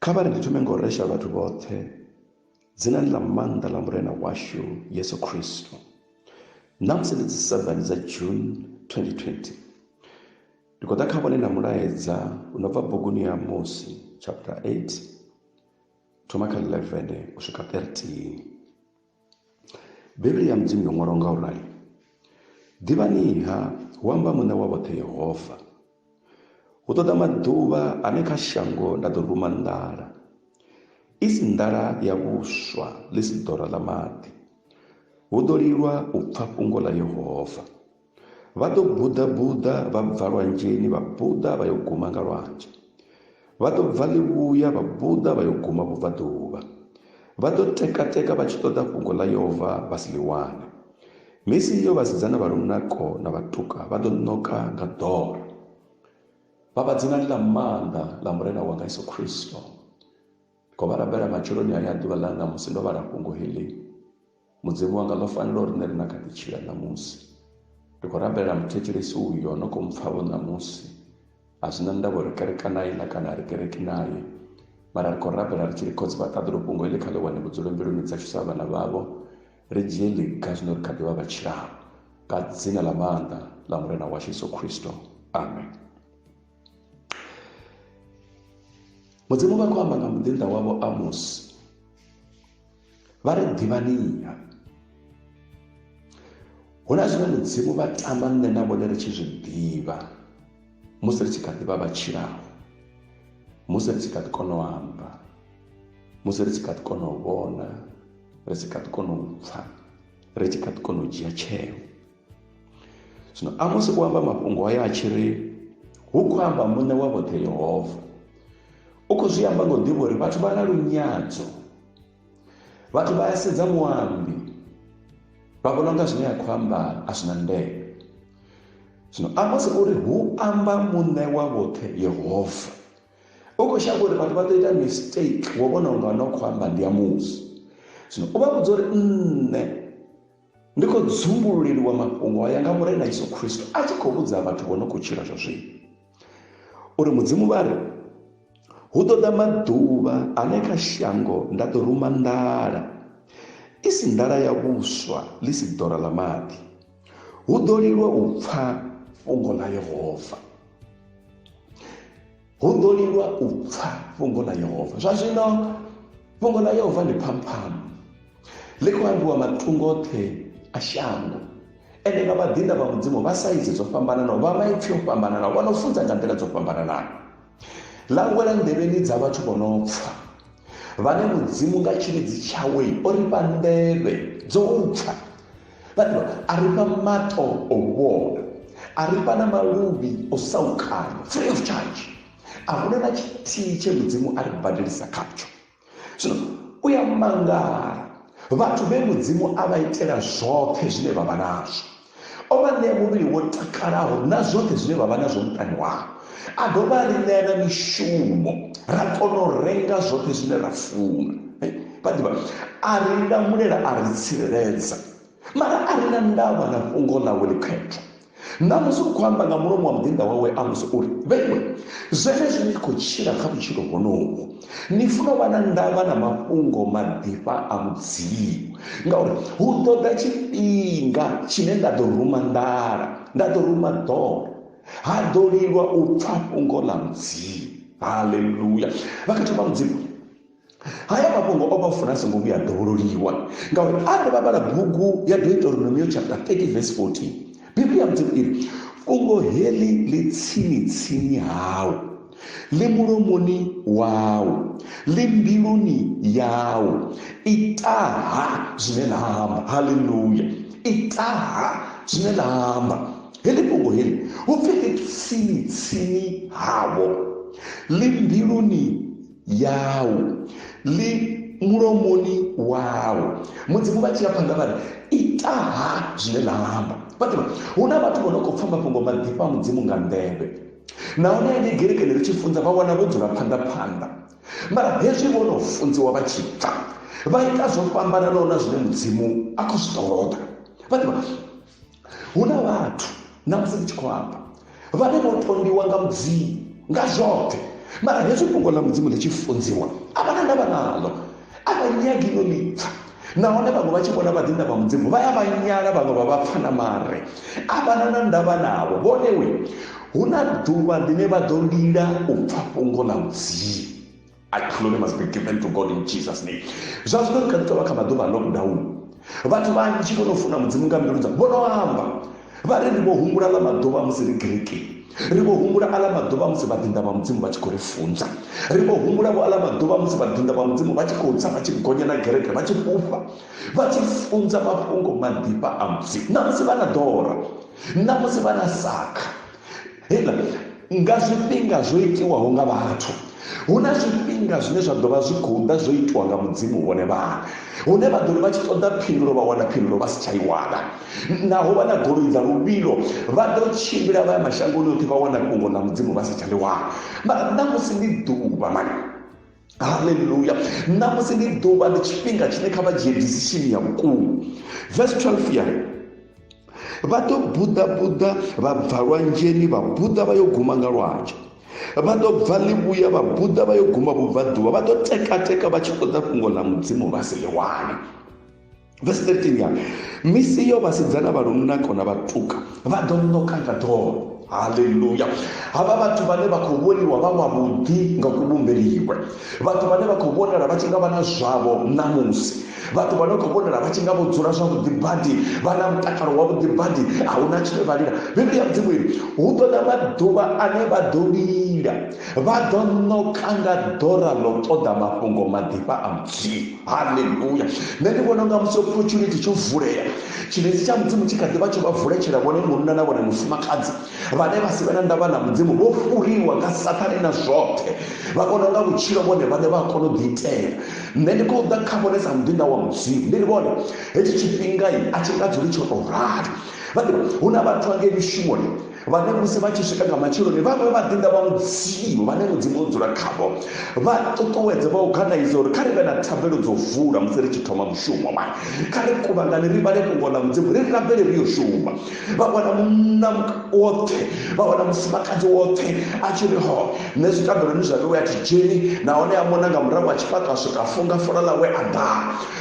Kha vha ri ndi thome nga u resha vhathu vhoṱhe dzinani ḽa maanḓa ḽa Murena washu Yesu Kristo. Ṋamusi ndi dzi 7 dza June 2020. Ndi khou ḓa kha vhone na mulaedza u no bva buguni ya Amosi chapter 8 thoma kha 11 u swika 13. Bivhili ya Mudzimu yo ṅwalwa nga u rali, Ḓivhani-ha, hu amba Muṋe wa vhoṱhe Yehova, hu ḓo ḓa maḓuvha ane kha shango nda ḓo ruma nḓala, i si nḓala ya vhuswa, ḽi si ḓora ḽa maḓi. Hu ḓo lilwa u pfa fhungo ḽa Yehova. Vha ḓo buḓa-buḓa vha bva lwanzheni vha buḓa vha yo guma nga lwanzhe. Vha ḓo bva ḽivhuya vha buḓa vha yo guma vhubvaḓuvha. Vha ḓo teka-teka vha tshi ṱoḓa fhungo ḽa Yehova vha si ḽi wane. Misi iyo vhasidzana vha lunako na vhatuka vha ḓo ṋoka nga ḓora. Baba, dzinani ḽa maanḓa ḽa Murena wanga Yesu Kristo, ndi khou vha rabela matsheloni aya a ḓuvha ḽa ṋamusi ndo vhala fhungo heḽi. Mudzimu wanga, ḽo fanela uri nṋe ri na kha ḓi tshila ṋamusi. Ndi khou rabelela muthetshelesi uyo no khou mpfavho ṋamusi. A zwi na ndavha uri kereka naye na kana a ri kereki naye. Mara ri khou rabela ri tshi ri Khotsi vha ṱaḓulu fhungo heḽi kha ḽi wane vhudzulo mbiluni dzashu sa vhana vhavho. Ri dzhie ḽiga zwino ri kha ḓi vha vha tshilaho. Nga dzina ḽa maanḓa ḽa Murena washu Yesu Kristo. Amen. Mudzimu vha khou amba nga muḓinḓa wavho Amosi. Vha ri ḓivhania. Hu na zwine Mudzimu vha tama nṋe na vhone ri tshi zwi ḓivha musi ri tshi kha ḓi vha vha tshilaho, musi ri tshi kha ḓi kona u amba, musi ri tshi kha ḓi kona u vhona, ri tshi kha ḓi kona u pfa, ri tshi kha ḓi kona u dzhia tsheo. Zwino Amosi u amba mafhungo haya a tshi ri hu khou amba Muṋe wa vhoṱhe Yehova. U khou zwi amba nga u ḓivha uri vhathu vha na lunyadzo. Vhathu vha ya sedza muambi vha vhona unga zwine a khou amba a zwi na ndeme. Zwino Amosi uri hu amba Muṋe wa vhoṱhe Yehova. U khou shavha uri vhathu vha ḓo ita mistake wo vhona unga no khou amba ndi Amosi. Zwino u vha vhudza uri nṋe Ndi khou dzumbululeliwa mafhungo aya nga Murena Yesu Kristo a tshi khou vhudza vhathu vho no khou tshila zwa zwino uri Mudzimu vha ri, Hu ḓo ḓa maḓuvha ane kha shango nda ḓo ruma nḓala, i si nḓala ya vhuswa, ḽi si ḓora ḽa maḓi. Hu ḓo lilwa u pfa fhungo ḽa Yehova. Hu ḓo lilwa u pfa fhungo ḽa Yehova. Zwa zwino fhungo ḽa Yehova ndi phamphamu, ḽi khou ambiwa matungo oṱhe a shango. Ende nga vhaḓinḓa vha Mudzimu vha saizi dzo fhambananaho, vha maipfi o fhambananaho, vha no funza nga nḓila dzo fhambananaho. Ḽa wela nḓevheni dza vhathu vho no pfa, vhane Mudzimu nga tshilidzi tshawe o ri fha nḓevhe dzo u pfa. Vha ḓivha, a ri fha maṱo o vhona, a ri fha na maluvhi o saukanya, free of charge. A huna na tshithihi tshe Mudzimu a ri badelisa khatsho. Zwino u ya mangala vhathu vhe Mudzimu a vha itela zwoṱhe zwine vha vha nazwo. O vha ṋea muvhili wo takalaho na zwoṱhe zwine vha vha nazwo muṱani wavho. A dovha a ri ṋea na mishumo ra kona u renga zwoṱhe zwine ra funa. Vha ḓivha, a ri lamulela, a ri tsireledza. Mara a ri na ndavha na fhungo ḽawe ḽikhethwa. Ṋamusi u khou amba nga mulomo wa muḓinḓa wawe Amosi uri, Vheiwe, zwenezwi ni khou tshila kha vhutshilo honovhu, ni funa u vha na ndavha na mafhungo maḓifha a Mudzimu, ngauri hu ḓo ḓa tshifhinga tshine nda ḓo ruma nḓala, nda ḓo ruma ḓora, ha ḓo lilwa u pfa fhungo ḽa Mudzimu. Haleluya! Vhakhethwa vha Mudzimu, Haya mafhungo o vha funa a songo vhuya a dovhololiwa, ngauri arali vha vhala bugu ya Deuteronomio chapter 30 verse 14, Bivhili ya Mudzimu i ri, Fhungo heḽi ḽi tsini-tsini hau, ḽi mulomoni wau, ḽi mbiluni yau, itaha zwine ḽa amba. Haleluya! Itaha zwine ḽa amba. Heḽi fhungo heḽi hu pfi ḽi tsini-tsini havho, ḽi mbiluni yau, ḽi mulomoni wau. Mudzimu vha tshi ya phanḓa vha ri, itaha zwine ḽa amba. Vha ḓivha, hu na vhathu vho no khou pfa mafhungo maḓifha a Mudzimu nga nḓevhe. Nahone hangei gerekeni ri tshi funza vha wana vho dzula phanḓa phanḓa. Mara hezwi vho no funziwa vha tshi pfa, vha ita zwo fhambananaho na zwine Mudzimu a khou zwi ṱoḓa. Vha ḓivha, Hu na vhathu ṋamusi ndi tshi khou amba vhane vho tondiwa nga Mudzimu nga zwoṱhe. Mara hezwi fhungo ḽa Mudzimu ḽi tshi funziwa, a vha na ndavha naḽo, a vha nyagi no ḽi pfa. Nahone vhaṅwe vha tshi vhona vhaḓinḓa vha Mudzimu vha ya vha nyala, vhaṅwe vha vha pfa na mare. A vha na na ndavha navho. Vhone we, hu na ḓuvha ḽine vha ḓo lila u pfa fhungo ḽa Mudzimu. A glory must be given to God in Jesus name. Zwa zwino ri kha ḓi tou vha kha maḓuvha a lockdown. Vhathu vhanzhi vho no funa Mudzimu nga mbilu dzavho vho no amba vha ri ri vho humbula ḽa maḓuvha musi ri kerekeni, ri vho humbula aḽa maḓuvha musi vhaḓinḓa vha Mudzimu vha tshi khou ri funza, ri vho humbula vho aḽa maḓuvha musi vhaḓinḓa vha Mudzimu vha tshi khou tsa vha tshi gonya na gereke vha tshi fhufha vha tshi funza mafhungo maḓifha a Mudzimu. Ṋamusi vha na ḓora, ṋamusi vha na sakha. Heiḽa nga zwifhinga zwo itiwaho nga vhathu, hu na zwifhinga zwine zwa ḓo vha zwi khou ḓa zwo itiwa nga Mudzimu vhone vhaṋe, hune vha ḓo ri vha tshi ṱoḓa phindulo vha wana phindulo vha si tsha i wana. Naho vha na goloi dza luvhilo, vha ḓo tshimbila vha ya mashangoni oṱhe vha wana fhungo ḽa Mudzimu vha si tsha ḽi wana. Mara ṋamusi ndi ḓuvha mani. Haleluya! Ṋamusi ndi ḓuvha, ndi tshifhinga tshine kha vha dzhie decision ya vhukuma. Verse 12 ya ri, Vha ḓo buḓa-buḓa vha bva lwanzheni vha buḓa vha yo guma nga lwanzhe. Vha ḓo bva ḽivhuya vha buḓa vha yo guma vhubvaḓuvha. Vha ḓo teka-teka vha tshi ṱoḓa fhungo ḽa Mudzimu vha si ḽi wane. Verse 13 ya misi iyo vhasidzana vha lunako na vhatuka vha ḓo ṋoka nga ḓolo. Haleluya! Havha vhathu vhane vha khou vhoniwa vha wavhuḓi nga kuvhumbeliwe, vhathu vhane vha khou vhonala vha tshi nga vha na zwavho ṋamusi, vhathu vhane khou vhonala vha tshi nga vho dzula zwavhuḓi badi, vha na mutakalo wavhuḓi badi, a hu na tshine vha lila. Bivhili ya Mudzimu iri hu ḓo ḓa maḓuvha ane vha ḓo lila, vha ḓo ṋoka nga ḓora ḽo ṱoḓa mafhungo maḓifha a Mudzimu. Haleluya! Nṋe ndi vhona unga musi opportunity tsho vulea, tshilidzi tsha Mudzimu tshi kha ḓi vha tsho vha vuletshela vhone munna na vhone mufumakadzi vhane vha si vhe na ndavha na Mudzimu, vho fhuriwa nga Sathane na zwoṱhe, vha vhona unga vhutshilo vhone vhaṋe vha a kona u ḓiitela. Nṋe ndi khou ḓa kha vhone sa muḓinḓa wa Mudzimu, ndi ri vhone hetshi tshifhinga a tshi nga dzuli tsho tou rali. Vha ḓivha hu na vhathu hangei mishumoni vhane musi vha tshi swika nga matsheloni vhaṅwe vhaḓinḓa vha Mudzimu vhane Mudzimu o dzula khavho vha ṱuṱuwedze vha oganaize uri kha ri vhe na thabelo dzo vula musi ri tshi thoma mushumo mani, kha ri kuvhangane ri vhale fhungo ḽa Mudzimu ri rabele ri yo shuma. Vha wana munna woṱhe, vha wana mufumakadzi woṱhe a tshi ri ho nṋe zwitabeloni zwa vhewe a thi dzheni, nahone a mona nga murahu a tshifhaṱo a swika funga fola ḽawe a ḓa.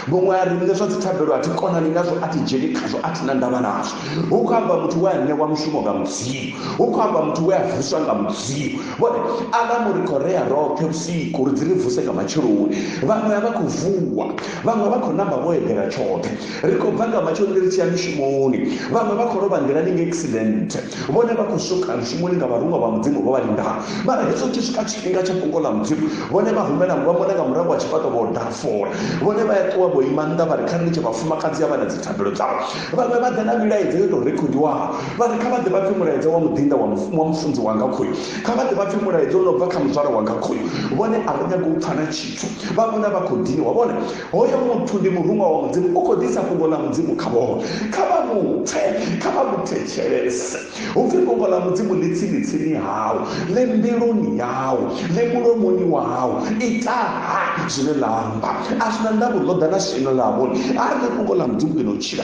Muṅwe a ri nṋe zwa dzithabelo a thi konani nazwo, a thi dzheni khazwo, a thi na ndavha nazwo. Hu khou amba muthu we a ṋewa mushumo nga Mudzimu, hu khou amba muthu we a vuswa nga Mudzimu. Vhone Adamu ri khou rea roṱhe vhusiku uri dzi ri vuse nga matsheloni. Vhaṅwe a vha khou vuwa, vhaṅwe vha khou namba vho eḓela tshoṱhe. Ri khou bva nga matsheloni ri tshi ya mishumoni, vhaṅwe vha khou lovha nḓilani nga accident. Vhone vha khou swika mushumoni nga vharuṅwa vha Mudzimu vho vha lindaho. Mara hezwi hu tshi swika tshifhinga tsha fhungo ḽa Mudzimu, vhone vha humela vha mona nga murahu ha tshifhaṱo vho da fola. Vhone vha ya ṱuwa vho ima nnḓa vha ri kha ri litshe vhafumakadzi havha na dzithabelo dzavho. Vhaṅwe vha ḓa na milaedza yo tou rekhodiwaho vha ri kha vha ḓe vha pfe mulaedza wa muḓinḓa wa wa mufunzi wanga khoyu, kha vha ḓe vha pfe mulaedza u no bva kha muzwala wanga khoyu. Vhone a vha nyagi u pfa na tshithu, vha vhona vha khou diniwa. Vhone hoyo muthu ndi muruṅwa wa Mudzimu, u khou ḓisa fhungo ḽa Mudzimu kha vhone. Kha vha mu pfe, kha vha mu thetshelese. Hu pfi fhungo ḽa Mudzimu ḽi tsini-tsini hau, ḽi mbiluni yau, ḽi mulomoni wau. Ita-ha zwine ḽa amba. A zwi na ndavha uri ḽo ḓa na swina ḽavho. Arali fhungo ḽa Mudzimu ḽi no tshila,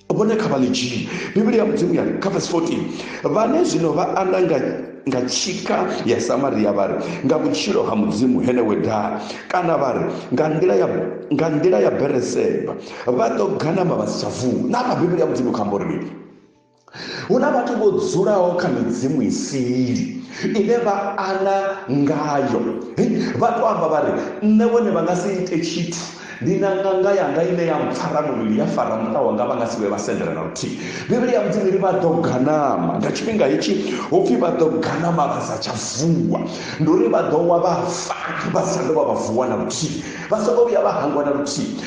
vhone kha vha ḽi dzhie. Bivhili ya Mudzimu ya ri kha verse 14, vhane zwino vha ana nga nga tshika ya Samaria vha ri, nga vhutshilo ha Mudzimu henewe daa, kana vha ri, nga nḓila ya nga nḓila ya Bereseba, vha ḓo ganama vha si tsha vuwa. Na afha Bivhili ya Mudzimu i khou amba uri mini? Hu na vhathu vho dzulaho kha midzimu i sili ine vha ana ngayo. Vha to amba vha ri, nṋe vhone vha nga si ite tshithu, ndi na ṅanga yanga ine ya mpfara muvhili ya fara muṱa wanga, vha nga si vhuye vha sendela na luthihi. Bivhili ya Mudzimu ri vha ḓo ganama. Nga tshifhinga hetshi hu pfi vha ḓo ganama vha sa tsha vuwa, ndi uri vha ḓo wa vha fa vha si tsha dovha vha vuwa na luthihi, vha songo vhuya vha hangwa na luthihi.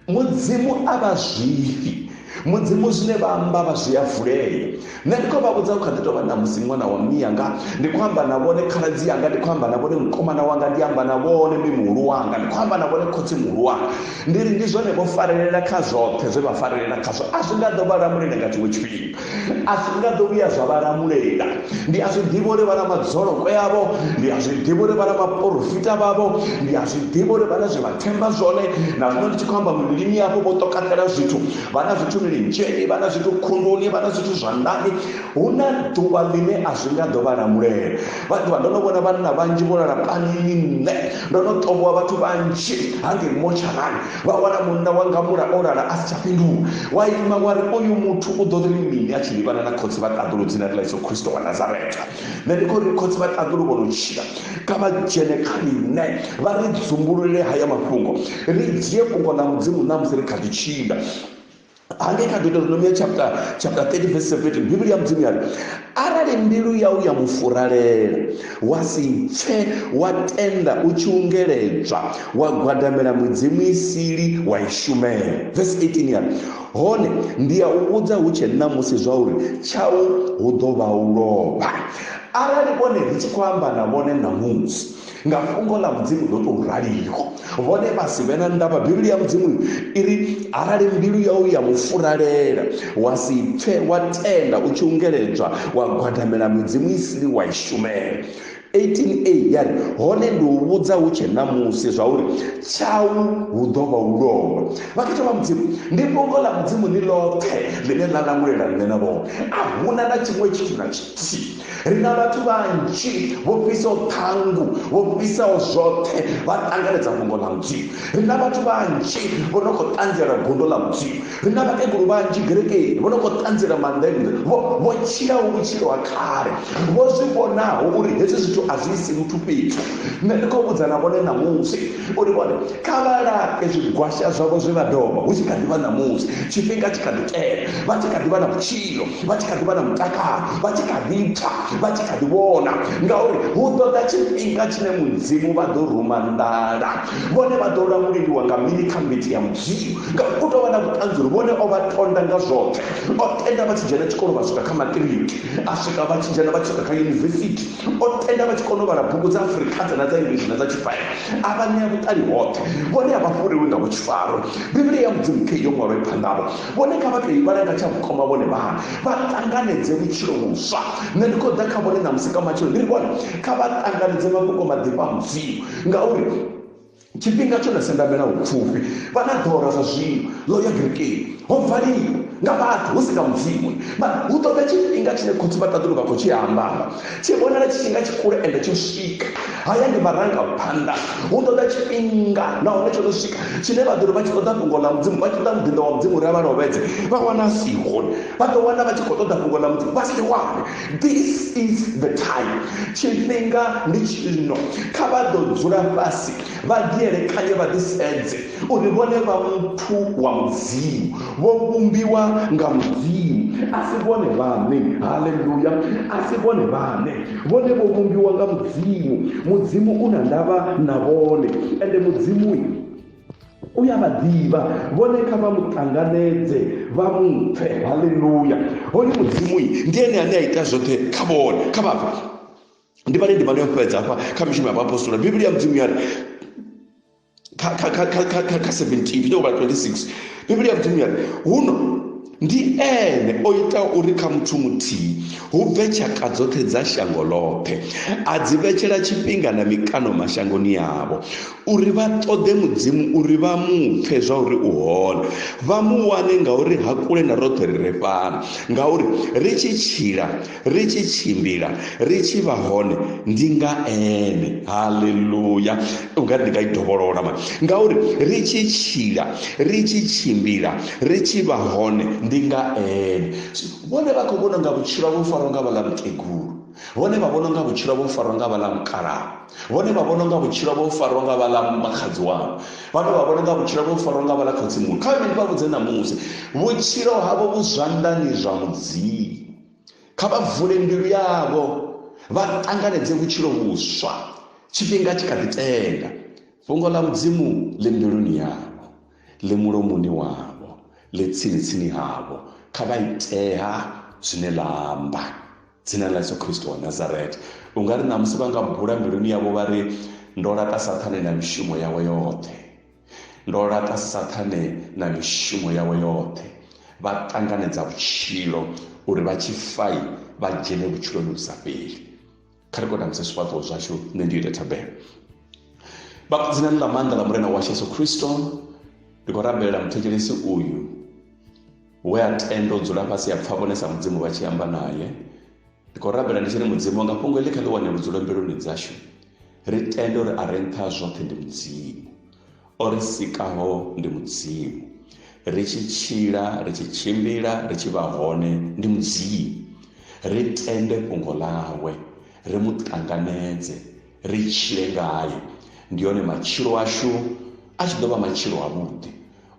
Mudzimu a vha zwifhi. Mudzimu zwine vha amba vha zwi a vulea. Nṋe ndi khou vha vhudza hu kha ḓi tou vha ṋamusi ṅwana wa miyanga, ndi khou amba na vhone khaladzi yanga, ndi khou amba na vhone mukomana wanga, ndi amba na vhone mimuhulu wanga, ndi khou amba na vhone khotsi muhulu wanga. Ndi ri ndi zwone vho farelela kha zwoṱhe zwe vha farelela khazwo, a zwi nga ḓo vha lamulela nga tshiṅwe tshifhinga. A zwi nga ḓo vhuya zwa vha lamulela. Ndi a zwi ḓivha uri vha na madzolokwe avho, ndi a zwi ḓivha uri vha na vhaporofita vhavho, ndi a zwi ḓivha uri vha na zwe vha themba zwone. Na zwino ndi tshi khou amba mivhilini yavho vho ṱokatela zwithu, vha na zwithu milenzheni, vha na zwithu khunduni, vha na zwithu zwanḓani. Hu na ḓuvha ḽine a zwi nga ḓo vha lamulela. Vha ḓuvha ndo no vhona vhanna vhanzhi vho lala panini nṋe, ndo no ṱovhowa vhathu vhanzhi hangei motsharani, vha wana munna wa ngamula o lala a si tsha fhindula. Wa ima wa ri oyu muthu u ḓo ri mini a tshi livhana na khotsi vha ṱaḓulu dzinani ḽa Yesu Kristo wa Nazareta. Nṋe ndi khou ri khotsi vha ṱaḓulu vho no tshila, kha vha dzhene kha riṋe vha ri dzumbululele haya mafhungo, ri dzhie fhungo ḽa Mudzimu ṋamusi ri kha ḓi tshila. Hangei kha Deuteronomia chapter 30 verse 17, Bivhili ya Mudzimu ya ri arali mbilu yau ya mufuralela, wa si pfe, wa tenda u tshi ungeledzwa, wa gwadamela midzimu isili wa i shumela. Verse 18 ya ri hone ndi a u vhudza hu tshe ṋamusi zwa uri tshau hu ḓo vha u lovha. Arali vhone ri tshi khou amba na vhone ṋamusi nga fhungo ḽa Mudzimu ḓo tou raliho, vhone vha si vhe na ndavha. Bivhili ya Mudzimu i ri arali mbilu yau ya mufuralela, wa si pfe, wa tenda u tshi ungeledzwa, wa gwadamela midzimu isili wa i shumela. 18a ya ri hone ndi u vhudza hu tshe ṋamusi zwa uri tshau hu ḓo vha u lovha. Vhakhethwa vha Mudzimu, ndi fhungo ḽa Mudzimu ḽi ḽoṱhe ḽine ḽa lamulela nṋe na vhone. A huna na tshiṅwe tshithu na tshithihi. Ri na vhathu vhanzhi vho fhisaho ṱhangu, vho fhisaho zwoṱhe, vha ṱanganedza fhungo ḽa Mudzimu. Ri na vhathu vhanzhi vho no khou ṱanziela gundo ḽa Mudzimu. Ri na vhakegulu vhanzhi gerekeni vho no khou ṱanziela maanḓa, vho tshilaho vhutshilo ha kale, vho zwi vhonaho uri hezwi zwithu a zwi isi muthu fhethu. Nṋe ndi khou vhudza na vhone ṋamusi uri vhone kha vha laṱe zwigwasha zwavho zwe vha doba hu tshi kha ḓi vha ṋamusi, tshifhinga tshi kha ḓi tela, vha tshi kha ḓi vha na vhutshilo, vha tshi kha ḓi vha na mutakalo, vha tshi kha ḓi pfa, vha tshi kha ḓi vhona, ngauri hu ḓo ḓa tshifhinga tshine Mudzimu vha ḓo ruma nḓala. Vhone vha ḓo lamuleliwa nga mini kha mbiti ya Mudzimu? Ngauri u tou vha na vhuṱanzi uri vhone o vha tonda nga zwoṱhe. O tenda vha tshi dzhena tshikolo vha swika kha maṱiriki, a swika vha tshi dzhena vha tshi swika kha yunivesithi. O tenda vha tshi kona u vhala bugu dza Afrikaans na dza English na dza Tshivenḓa, a vha ṋea vhuṱali hoṱhe. Vhone a vha fhuriwi nga vhutshifaro. Bivhili ya Mudzimu khe yo ṅwalwa i phanḓa havho. Vhone kha vha tou i vhala nga tsha vhukoma vhone vhaṋe, vha ṱanganedze vhutshilo vhuswa. Nṋe ndi khou ḓa kha vhone ṋamusi nga matshelo ndi ri vhone kha vha ṱanganedze mafhungo maḓifha a Mudzimu, ngauri tshifhinga tsho no sendamela hu pfufhi. Vha na ḓora zwa zwino ḽo ya gerekeni, ho valiwa nga vhathu hu si nga Mudzimu. Mara hu ṱoḓa tshifhinga tshine khotsi vha ṱaḓulu vha khou tshi amba, tshi vhonala tshi nga tshikule ende tsho swika. Haya ndi marangaphanḓa. Hu ṱoḓa tshifhinga nahone tsho no swika tshine vha ḓo ri vha tshi ṱoḓa fhungo ḽa Mudzimu, vha tshi ṱoḓa muḓinḓa wa Mudzimu uri a vha lovhedze, vha wana a siho. Vha ḓo wana vha tshi khou ṱoḓa fhungo ḽa Mudzimu vha si wane. This is the time. Tshifhinga ndi tshino. Kha vha ḓo dzula fhasi vha ḓielekanye, vha ḓisedze uri vhone vha muthu wa Mudzimu, vho vhumbiwa nga Mudzimu, a si vhone vhaṋe. Haleluya! A si vhone vhaṋe, vhone vho vhumbiwa nga Mudzimu. Mudzimu u na ndavha na vhone, ende Mudzimu u ya vha ḓivha. Vhone kha vha mu ṱanganedze, vha mu pfe. Haleluya! Hoyu Mudzimu ndi ene ane a ita zwoṱhe kha vhone. Kha vha pfe, ndi vhale ndimano yo fhedza hafha kha mishumo ya vhaapostola. Bivhili ya Mudzimu ya ri kha 17 ndi vhala 26, Bivhili ya Mudzimu ya ri huno ndi ene o ita uri kha muthu muthihi hu bve tshaka dzoṱhe dza shango ḽoṱhe, a dzi vhetshela tshifhinga na mikano mashangoni avho, uri vha ṱoḓe Mudzimu, uri vha mu pfe zwa uri u hone, vha mu wane, ngauri ha kule na roṱhe ri re fhano. Ngauri ri tshi tshila, ri tshi tshimbila, ri tshi vha hone ndi nga ene. Haleluya! U nga ri ndi nga i dovholola mani. Ngauri ri tshi tshila, ri tshi tshimbila, ri tshi vha hone ndi nga ene. Vhone vha khou vhona nga vhutshilo vho farwa nga vhaḽa mukegulu, vhone vha vhona nga vhutshilo vho farwa nga vhaḽa mukalaha, vhone vha vhona nga vhutshilo vho farwa nga vhaḽa makhadzi wavho, vhone vha vhona nga vhutshilo vho farwa nga vhaḽa khotsimulu. Kha vha vha vhudze ṋamusi, vhutshilo havho vhu zwanḓani zwa Mudzimu. Kha vha vule mbilu yavho vha ṱanganedze vhutshilo vhuswa. Tshifhinga tshi kha ḓi tenda. Fhungo ḽa Mudzimu ḽi mbiluni yavho, ḽi mulomoni wavho, ḽi tsini tsini havho. Kha vha itea zwine ḽa amba. Dzina ḽa Yesu Kristo wa Nazareth. U nga ri ṋamusi vha nga bula mbiluni yavho vha ri ndo laṱa Sathane na mishumo yawe yoṱhe. Ndo laṱa Sathane na mishumo yawe yoṱhe. Vha ṱanganedza vhutshilo uri vha tshi fai vha dzhene vhutshiloni vhu sa fheli. Kha ri konamise zwifhaṱuwo zwashu, nṋe ndi ite thabelo. Baba, dzinani ḽa maanḓa ḽa Murena washu Yesu Kristo, ndi khou rabelela muthetshelesi uyu. We a tenda u dzula fhasi a pfa vhone sa Mudzimu vha tshi amba naye. Ndi khou rabela ndi tshi ri Mudzimu wanga fhungo heḽi kha ḽi wane vhudzulo mbiluni dzashu. Ri tende uri a re nṱha ha zwoṱhe ndi Mudzimu. O ri sikaho ndi Mudzimu. Ri tshi tshila, ri tshi tshimbila, ri tshi vha hone ndi Mudzimu. Ri tende fhungo ḽawe, ri mu ṱanganedze, ri tshile ngae. Ndi hone matshilo ashu a tshi ḓo vha matshilo avhuḓi.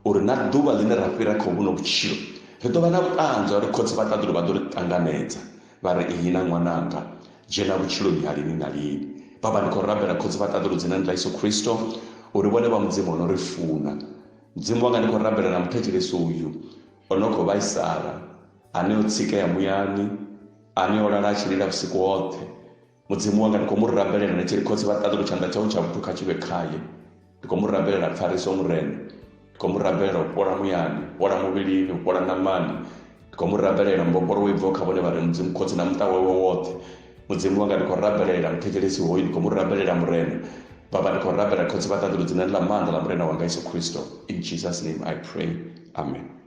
Uri na ḓuvha ḽine ra fhira kha vhuno vhutshilo ri ḓo vha na vhuṱanzi ha uri Khotsi vha ṱaḓulu vha ḓo ri ṱanganedza vha ri, Ihina ṅwananga, dzhena vhutshiloni ha lini na lini. Baba, ndi khou rabela Khotsi vha ṱaḓulu dzinani ḽa Yesu Kristo uri vhone vha Mudzimu o no ri funa. Mudzimu wanga, ndi khou rabela na muthetshelesi uyu o no khou vhaisala, ane o tsikea muyani, ane o lala a tshi lila vhusiku hoṱhe. Mudzimu wanga, ndi khou mu rabelela ndi tshi ri, Khotsi vha ṱaḓulu, tshanḓa tshau tsha vhuthu kha tshi vhe khae. Ndi khou mu rabelela pfariso, Murena. Ndi khou mu rabelela u fhola muyani, u fhola muvhilini, u fhola ṋamani. Ndi khou mu rabelela mbofholowo i bvaho kha vhone vha re Mudzimu Khotsi na muṱa wawe woṱhe. Mudzimu wanga, ndi khou rabelela muthetshelesi hoyu, ndi khou mu rabelela Murena. Baba, ndi khou rabela Khotsi vha ṱaḓulu dzinani ḽa maanḓa ḽa Murena wanga Yesu Kristo. In Jesus name I pray. Amen.